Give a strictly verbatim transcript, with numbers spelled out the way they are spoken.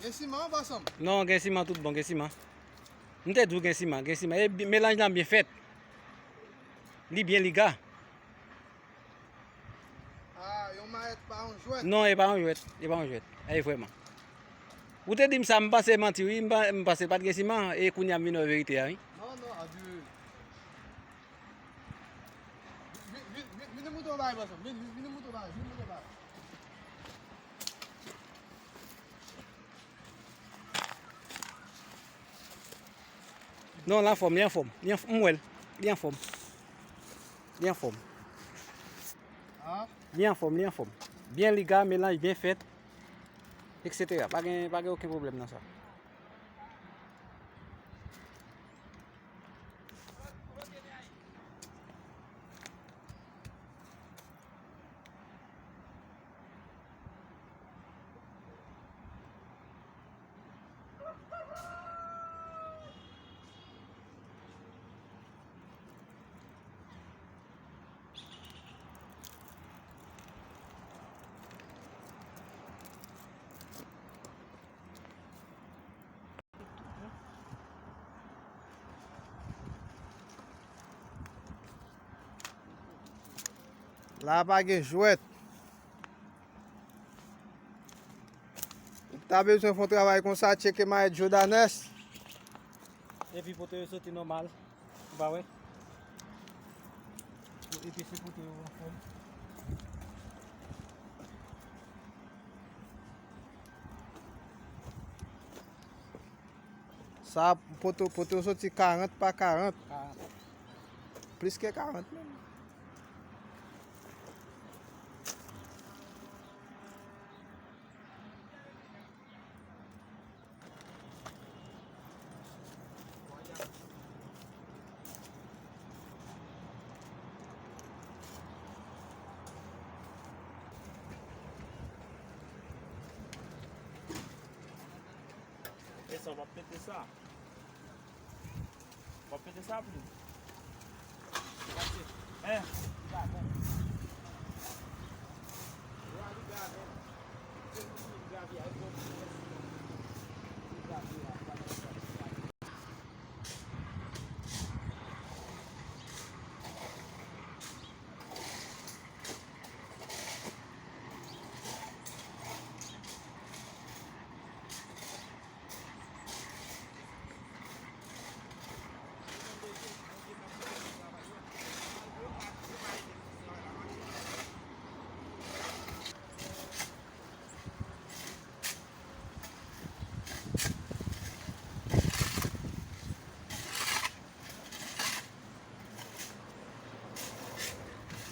Gen siman anba sanm? Non, gen siman tout bon, gen siman. M te di w gen siman, gen siman. E bi- melanj lan byen fèt. Li byen liga. Ah, yon mayèt pa yon jwèt. Non, e pa yon jwèt, e pa yon jwèt. E vrèman. Ou te di m sa, m panse manti wi, m pa- m panse pa t gen siman, e kounye a m vin wè verite a wi. Non, non, adye. Vin, vin, vin, vin, vin moute yon bagay, pase. Vin, vin, vin moute yon bagay, vin moute yon bagay. Non, l anfòm, li anfòm. Li anfòm, m wè l. Li anfòm. Li anfòm. Ah? Li anfòm, li anfòm. Byen liga, melanj byen fèt, etsetera. Pa gen, pa gen okenn pwoblèm nan sa. La pa gen jwèt. Ou ta bezwen fè yon travay konsa, tcheke mayèt Jordanes. Epi poto yo soti nòmal. Ou pa wè? Epi se poto yo anfòm. Sa, poto, poto soti karant pa karant. Karant. Plis ke karant menm. E sa, w ap pete sa. W ap pete sa pou li. Pase. Hein? Li gaven. Li gaven. Se pou li gaven. Ay, bon, li gaven.